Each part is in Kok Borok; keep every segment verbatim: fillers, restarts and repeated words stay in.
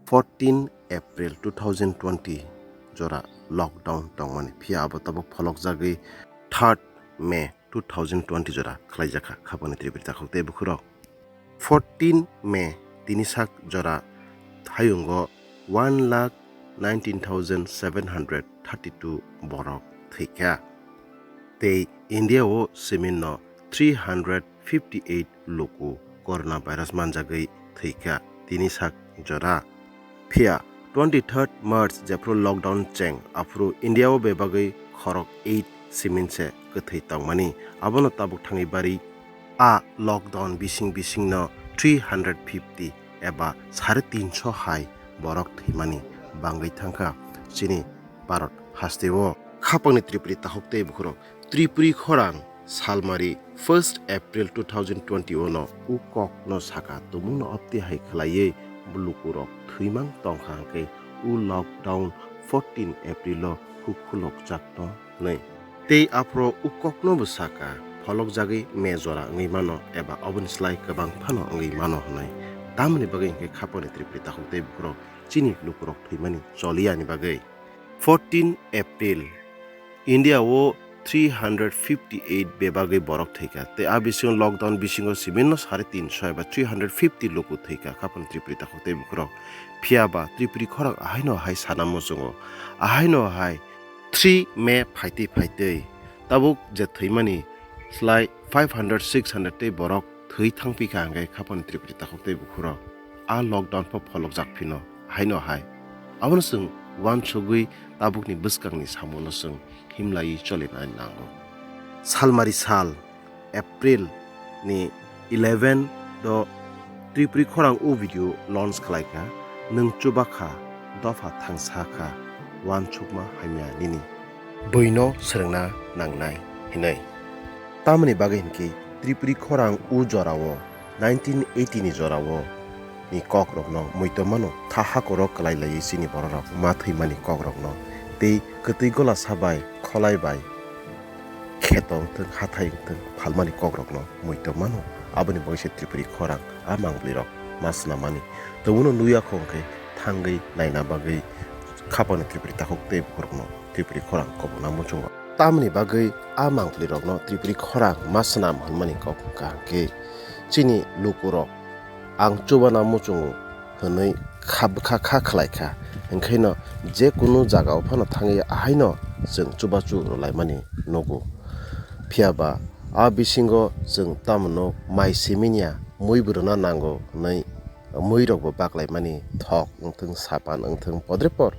fourteen April two thousand twenty jora lockdown tongmani, phiya abo tabuk pholokjagwi third May two thousand twenty jora khlaijakha khapani Tripuri takhuk tei bukhurok. Fourteen May tini sak jora hayungo one lakh nineteen thousand seven hundred thirty two borok thwikha. Tei India o siminno three hundred fifty eight luku corona virus manjagwi thwikha tini sak jora. Phiya twenty third March jephru lockdown cheng aphru India o bebagwi khorok eight simin se kwthwi tongmani. Abono tabuk thangwi bari a lockdown bising bisingno three hundred fifty eba sare tinso hai borok thwimani bangwi thangkha chini Bharat hasteo. Khapangni Tripuri takhuk tei bukhurok Tripuri khorang salmari first April two thousand twenty-one o u kokno saka tumungno opti hai khlaiwi lukurok thwimang tongkha hwnkhe u lockdown fourteen April o hukhulokjakno hwnwi. Tei aphro u kokno bo saka pholokjagwi May jora wngwi mano eba oboni slai kwbang phano wngwi mano hwnwi. Tamoni bagwi hwnkhe khapangni Tripuri takhuk tei bukhurok chini lukurok thwimani choliya ni bagwi. Fourteen April India o three hundred fifty eight bebagwi borok thwikha tei a bisingo lockdown bisingo siminno sare tinso eba three hundred fifty luku thwikha khapang Tripuri takhuk tei bukhurok. Phiya ba Tripuri khorang ahaino hai sana muchungo, ahaino hai three May phaitwi phaitwi tabuk je thwimani slai five hundred six hundred tei borok thwi thangpikha hwnkhe khapang Tripuri takhuk tei bukhurok. A lockdown pho pholokjak phino haino hai. Abono chwng uansugwi tabukni bwskangni samungo chwng himlaiwi cholinani nango. Salmari sal April ni eleven do Tripuri khorang o video launch khlaikha, nwng chubakha, dopha thangsa kha, uansukma hamya nini. Buino swrwngna nangnai hinwi. Tamoni bagwi hinkhe Tripuri khorang o jorao nineteen eighty ni jorao ni kokrokno muitomano tha hakoro kwlai laiwi chini bororok ma thwimani kokrokno tei kwtwi gola sabai kholai bai kheto wngthwng hathai wngthwng phalmani kokrokno muitomano aboni bagwi se Tripuri khorang a mangbwlwirok ma swnamani tongwino nukya kho hwnkhe thangwi naina bagwi khapangni Tripuri takhuk tei bukhurokno Tripuri khorang kobokna muchungo. Tamoni bagwi a manglirokno Tripuri khorang ma swnam hwnmani kok wngkha hwnkhe chini lukurok ang chubana muchungo hwnwi kha bwkha kha khlai kha, hwnkhe no je kunu jagao phano thangwi ahaino chwng chubachu rwlaimani nugo. Phiya ba a bisingo chwng tamo nuk mai simi ya mui bo rwna nango hwnwi mui rokbo baklaimani thok wngthwng sapan wngthwng podre por.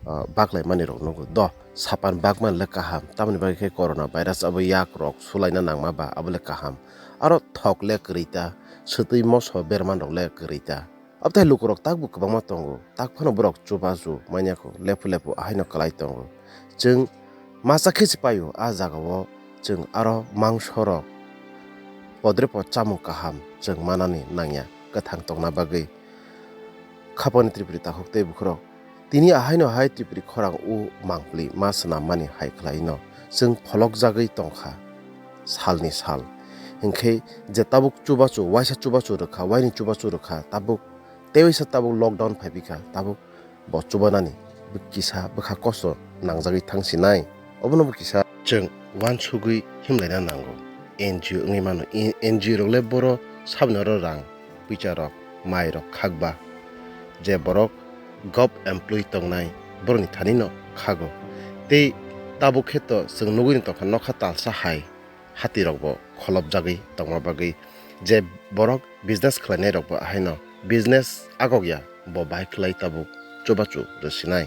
Ah, baklai mani rok nugo. Do, sapan bakmani le kaham. Tamoni bagwi khe corona virus abo yak rok sulaina nangma ba abo le kaham. Aro thok le kwrwi ta, swtwi moso berman rok le kwrwi ta. Abo tai lukurok takbo kwbangma tongo. Tak phano borok chubachu manya kho, lephu lephu ahaino kwlai tongo. Chwng masa khe se paio a jagao chwng aro mangso rok podre pod chamung kaham chwng manani nangya kwthang tongna bagwi. Khapangni Tripuri takhuk tei bukhurok. Tini ahaino hai Tripuri khorang o mangpli ma swnam mani hai khlai no chwng pholokjagwi tongkha salni sal. Hinkhe je tabuk chubachu, waisa chubachu rwkha, waini chubachu rwkha, tabuk tei waisa tabuk lockdown phaipikha, tabuk bo chubanani kisa bwkha kosto nangjagwi thangsinai. Obono bo kisa chwng uansugwi himlaina nango. N G O wngwi mano. I-, N G O rok le boro sabni oro rang puicha rok, mai rok khakba. Je borok gov employee tongnai borokni thani no khago. Tei tabuk khe to chwng nugwi tongkha nokha talsa hai hati rok bo kholopjagwi tongma bagwi je borok business khlainai rok bo ahaino business agok ya bo bai khlai tabuk chubachu rwsinai.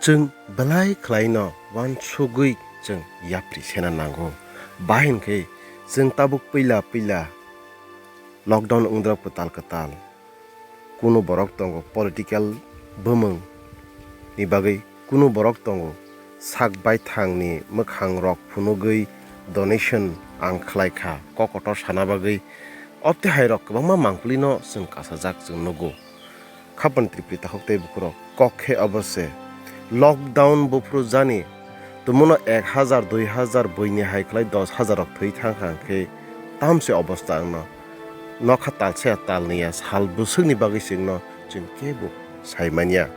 Chwng belai khlaino uansugwi chwng yapri sena nango. Bahai hinkhe chwng tabuk puila puila lockdown wngdrop kwtal kwtal. Kunu borok tongo political bwmwng ni bagwi, kunu borok tongo sak baithang ni mwkhang rok phunugwi donation ang khlai kha, kok kotor sana bagwi. Opte hai rok kwbangma mangpli no chwng kasajak chwng nugo. Khapang Tripuri takhuk tei bukhurok kok khe obo se. Lockdown buphuru jani tumuno ek hajar, dui hajar, buini hai khlai dos hajar rok thwi thang kha hwnkhe tamse obosta wngno. Nokha talsa ya talni ya sal bwswkni bagwi se wngno chwng kebo sai manya.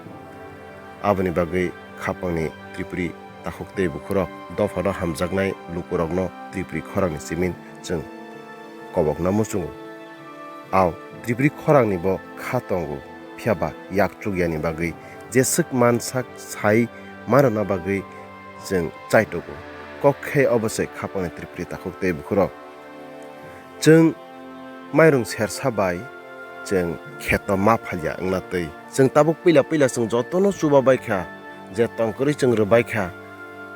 Aboni bagwi khapangni Tripuri takhuk tei bukhurok dophano hamjaknai lukurokno Tripuri khorangni simin chwng kobokna muchungo. Ao Tripuri khorangni bo kha tongo, phiya ba yak chukyani bagwi jeswk mansak sai manrwna bagwi chwng chaitogo. Kok khe obo se khapangni Tripuri takhuk tei bukhurok. Chwng mairung sersa bai chwng kheto ma phalya wngna twi. Chwng tabuk puila puila chwng jotono chuba bai kha, je tong kwrwi chwng rwbai kha.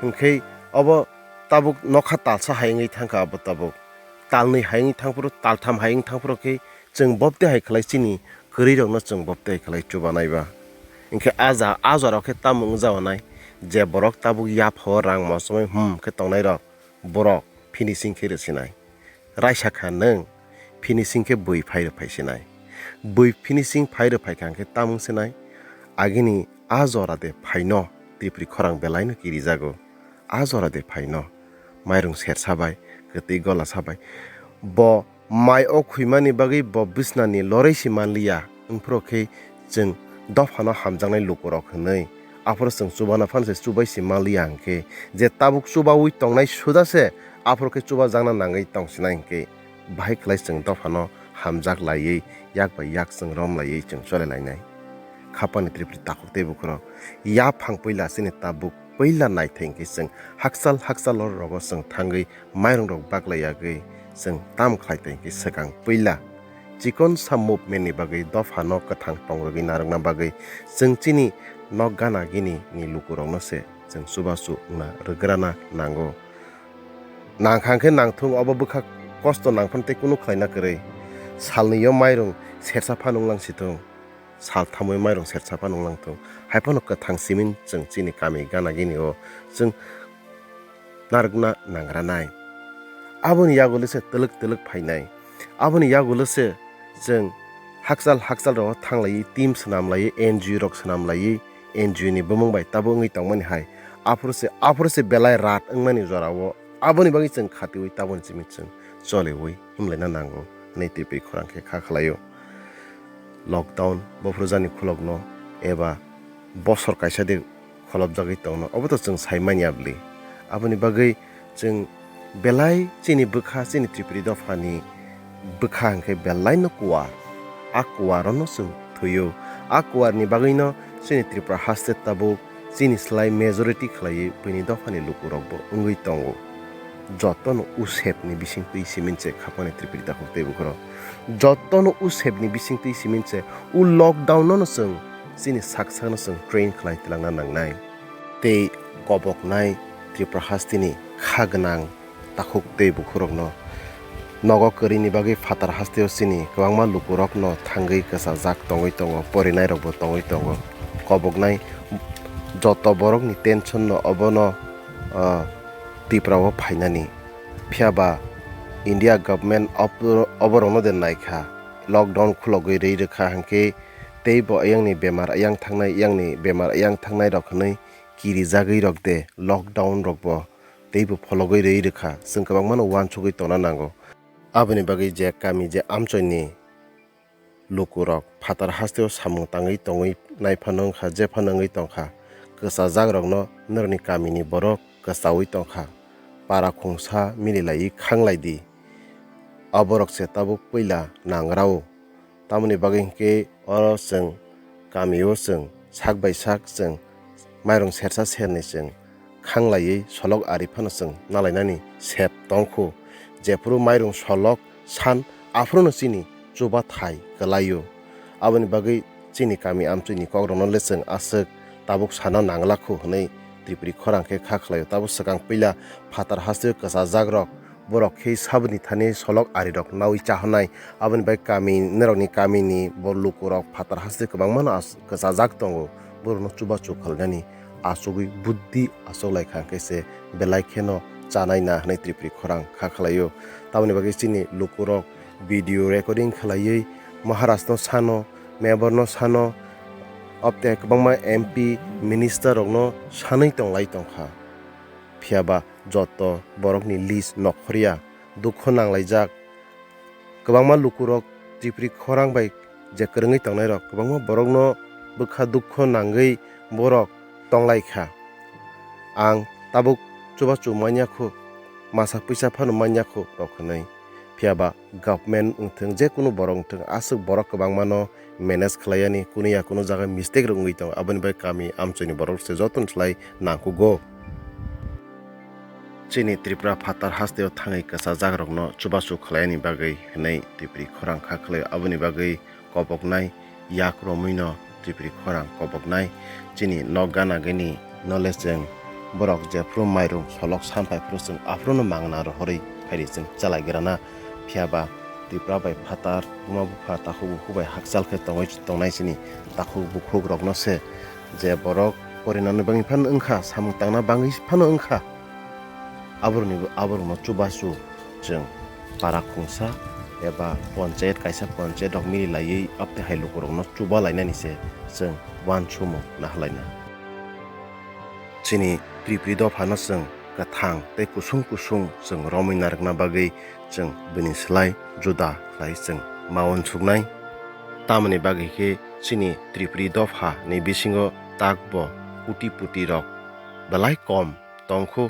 Hwnkhe obo tabuk nokha talsa hai wngwi thang kha abo tabuk. Talnwi hai wngwi thang phuru, taltham hai wngwi thang phuru khe chwng bopte hai khlai chini kwrwirokno chwng bopte hai khlai chubanai ba. Hwnkhe a ja-, a jorao khe tamo wngjaonai, je borok tabuk yaphao rang mochomwi hum khe tongnairok, borok finishing khe rwsinai. Raisa kha nwng, finishing khe bui phai rw phai sinai. Bui finishing phai rw phai kha hwnkhe tamung sinai. Agini a jora de phaino Tripuri khorang belaino kirijago. A jora de phaino mairung sersa bai, kwtwi golasa bai. Bo mai o khuimani bagwi bo bisnani lorwi si manliya, wngphuru khe chwng dophano hamjaknai lukurok hwnwi. Aphuru chwng chubana phano se chubai si manliya hwnkhe, je tabuk chubaui tongnai suda se aphuru khe chubajakna nangwi tongsinai hwnkhe, bahai khlai chwng dophano hamjak laiwi, yak bai yak chwng rom laiwi chwng chole lainai. Khapangni Tripuri takhuk tei bukhurok, yaphang puila chini tabuk puila naithai hwnkhe chwng hakchal hakchal rogo chwng thangwi mairung rok baklai yagwi chwng tam khlai tong khe swkang puila chikon sa movement ni bagwi dophano kwthang tongrogwi narwkna bagwi chwng chini nok gana gini ni lukurokno se chwng chubachu wngna rwgrana nango. Nangkha hwnkhe nangthung, obo bwkha kosto nangphano tei kunu khlaina kwrwi. Salni yo mairung sersa phano wnglang sithung. Sal thamwi mairung sersa phano wnglang thung. Hai phano kwthang simin chwng chini kami gana gini o chwng narwkna nangranai. Aboni yagulo se twlwk twlwk phainai. Aboni yagulo se chwng hakchal hakchal rogo thanglaiwi, team swnamlaiwi, N G O rok swnamlaiwi, N G O ni bumung bai tabuk wngwi tongmani hai. Aphuru se, aphuru se belai rat wngmani jorao aboni bagwi chwng khatiwi taboni simi chwng choliwi himlaina nango hwnwi twi pui khorang khe kha khlaio. Lockdown bophuru jani khulokno eba bosor kaisa de kholopjagwi tongno, obo to chwng sai manya bwli. Aboni bagwi chwng belai chini bwkha, chini Tripuri dophani bwkha hwnkhe belaino kuwar. A kuwarono chwng thwio. A kuwarni bagwino chini Tripura haste tabuk chini slai majority khlaiwi buini dophani lukurokbo wngwi tongo. Jotono usepni bisingtwi simin se khapani Tripuri takhuk tei bukhurok. Jotono usepni bisingtwi simin se u lockdown nono chwng chini sak sakno chwng train khlai twlangna nangnai. Tei koboknai Tripura hasteni kha gwnang takhuk tei bukhurokno nogo kwrwini bagwi phatar hasteo chini kwbangma lukurokno thangwi kwchajak tongwi tongo, porinairokbo tongwi tongo. Koboknai joto borokni tension no obono, ah, Tripura o phainani. Phiya ba India government abo-, oborokno de naikha, lockdown khulogwi rwi rwkha hwnkhe teibo ayangni bemar ayang thangnai, ayangni bemar ayang thangnai rok hwnwi kirijagwi rok de lockdown rokbo teibo phologwi rwi rwkha, chwng kwbangmano uansugwi tongna nango. Aboni bagwi je kami je amchoini lukurok phatar hasteo samung tangwi tongwi naiphano wngkha, jephano wngwi tongkha, kwchajakrokno norokni kamini borok kwchaui tongkha, para khungsa mililaiwi khanglai di. Aborok se tabuk puila nangrao. Tamoni bagwi hwnkhe oro chwng kamio chwng sak bai sak chwng mairung sersa serni chwng khanglaiwi solok ari phano chwng nalainani sep tongkhu. Jephuru mairung solok san, aphuruno chini chubathai kwlaio. Aboni bagwi chini kami amchoini kokrokno le chwng aswk tabuk sana nanglakhu hwnwi Tripuri khorang khe kha khlaio. Tabuk swkang puila phatar hasteo kwchajakrok, borok khe saboni thani solok arirok naui chahornai. Aboni bai kami, norokni kamini bo lukurok phatar haste kwbangmano as-, kwchajak tongo. Borokno chubachu khalnani achugwi buddhi achuk lai kha hwnkhe se belai kheno chanai na hwnwi Tripuri khorang kha khlaio. Tamoni bagwi chini lukurok video recording khlaiwi Maharajno sano, Mayorno sano, opte kwbangma M P, minister rokno sanwi tonglai tongkha. Phiya ba joto borokni list nokhorya, dukho nanglaijak. Kwbangma lukurok Tripuri khorang bai je kwrwngwi tongnairok kwbangma borokno bwkha dukho nangwi borok tonglaikha. Ang tabuk chubachu manya kho, masa puisa phano manya kho rok hwnwi. Phiyaba government wngthwng, je kunu borok wngthwng, aswk borok kwbangmano manage khlaiyani, kunu ya kunu jaga mistake rok wngwi tongo, aboni bai kami amchoini borok se jotono slai nangkukgo. Chini Tripura phatar hasteo thangwi kwchajak rokno chubachu khlaiyani bagwi hwnwi Tripuri khorang kha khlaio, aboni bagwi koboknai yak romwino Tripuri khorang koboknai. Chini nok gana gini nole chwng borok jephuru mairum solok san phai phuru chwng aphuru no mangna rohorwi phaidi chwng chalai grana. Phiyaba Tripura bai phatar buma bupha takhuk bukhuk bai hakchal khe tongwi tongnai chini takhuk bukhuk rokno se je borok porinani bagwi phano wngkha, samung tangna bagwi phano wngkha. Aborokni, aborokno chubachu chwng para khungsa eba ponchayat, kaisa ponchayat rok mili laiwi apte hai lukurokno chuba lainani se chwng uansukmung naharlaina. Chini Tripuri dophano chwng kwthang tei kusung kusung chwng romwi narwkna bagwi chwng bini slai juda khlai chwng ma uansuknai. Tamoni bagwi khe chini Tripuri dopha ni bisingo takbo kuti puti rok belai kom tongkhu.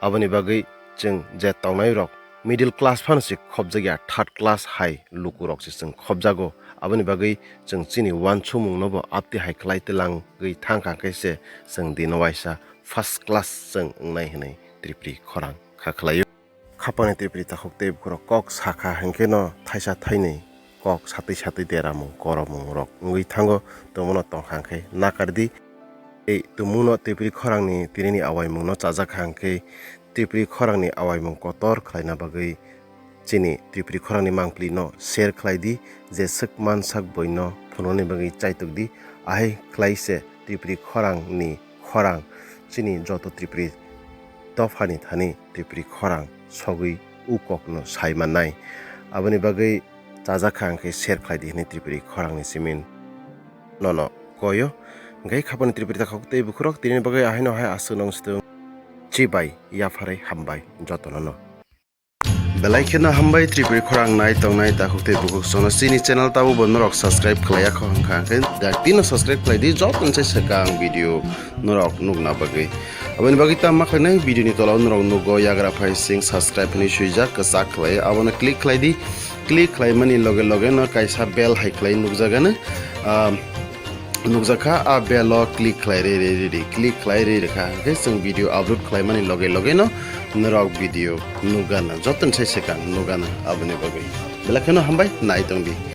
Aboni bagwi chwng je tongnai rok middle class phano se khobjakya, third class hai lukurok se chwng khobjago. Aboni bagwi chwng chini uansukmungno bo apti hai khlai twlangwi thangkha khe se chwng dino waisa first class chwng wngnai hwnwi Tripuri khorang kha khlaio. Khapangni Tripuri takhuk tei bukhurok kok sakha hwnkhe no thaisa thainwi kok satwi satwi deramung koromung rok wngwi thango, tongmano tongkha hwnkhe nakardi. Tei tumungno Tripuri khorangni tinini awaimungno chajakha hwnkhe Tripuri khorangni awaimung kotor khlaina bagwi chini Tripuri khorangni mangpili no share khlai di, je swk man sak boi no phunuknani bagwi chaitok di. Ahai khlai se Tripuri khorangni khorang chini joto Tripuri dophani thani Tripuri khorang sogwi u kokno sai mannai. Aboni bagwi chajakha hwnkhe share khlai di hwnwi Tripuri khorangni simin nono koyo. Hwnkhe khapangni Tripuri takhuk tei bukhurok tinini bagwi ahaino hai aswk nung swtwng. Chibai yapharwi hambai jotono no. Belai kheno hambai Tripuri khorang nai tongnai takhuk tei bukhuk sono chini channel tabukbo norok subscribe khlaiya kho hwnkha hwnkhe daktino subscribe khlai di, jotono se swkang video norok nukna bagwi. Aboni bagwi tamo khlainai video ni tola o norok nugo yagra phai sing subscribe hwnwi swijak kwchak khlai abono click khlai di, click khlaimani loge loge no kaisa bell hai khlai nukjagano. Ah, nukjakha, a bell o click khlai ri ri ri ri, click khlai ri rikha hwnkhe chwng video upload khlaimani loge loge no norok video nukgana, jotono sai swkang nukgana. Aboni bagwi belai kheno hambai nai tongdi.